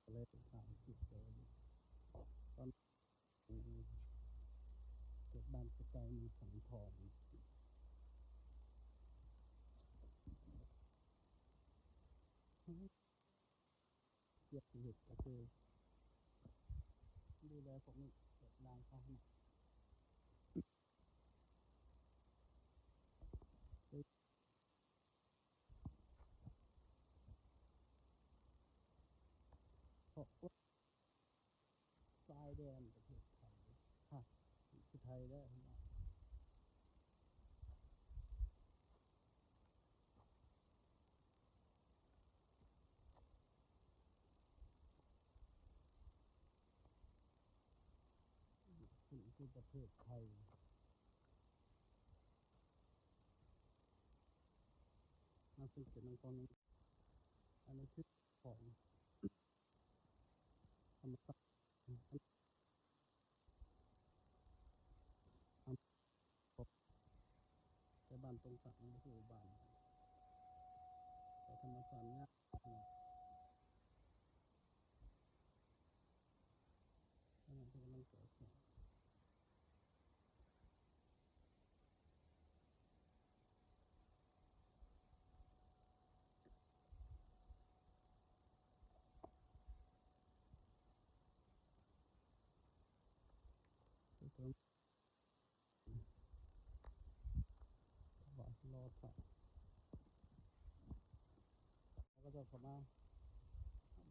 ກໍເລີຍຖ່າຍຄລິບເລີຍ ຕອນເຂດບ້ານສະໄກ ເມືອງສັງທອງ ວຽກທີ່ເຮັດກໍຄືດູແລພວກນີ້ ແບບລານພາຫະນະ ເພາະວ່າຊາຍແດນປະເທດໄທ ຮະ ຄືໄທແລ້ວ ນີ້ຄືປະເທດໄທ ມາສັງເກດນຳກ່ອນ ອັນນີ້ຄືຂອງທຳມະຊາດ ແຕ່ບ້ານຕົງສັງ ບໍ່ຮູ້ບ້ານ ແຕ່ທຳມະຊາດງາມເນາະ ອັນນັ້ນເພິ່ນກຳລັງກໍ່ສ້າງ ເພິ່ນ ລໍຖ້າ ເຂົາເຈົ້າເຂົ້າມາ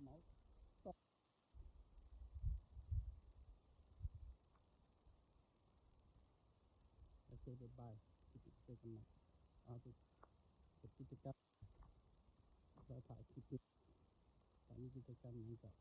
ເໝົາ ໂອເຄ ບາຍບາຍ ເຈີກັນໃໝ່ ເຮົາຈະເຮັດກິດຈະກຳ ແລ້ວຖ່າຍຄລິບ ຖ້າມີກິດຈະກຳຫຍັງກໍ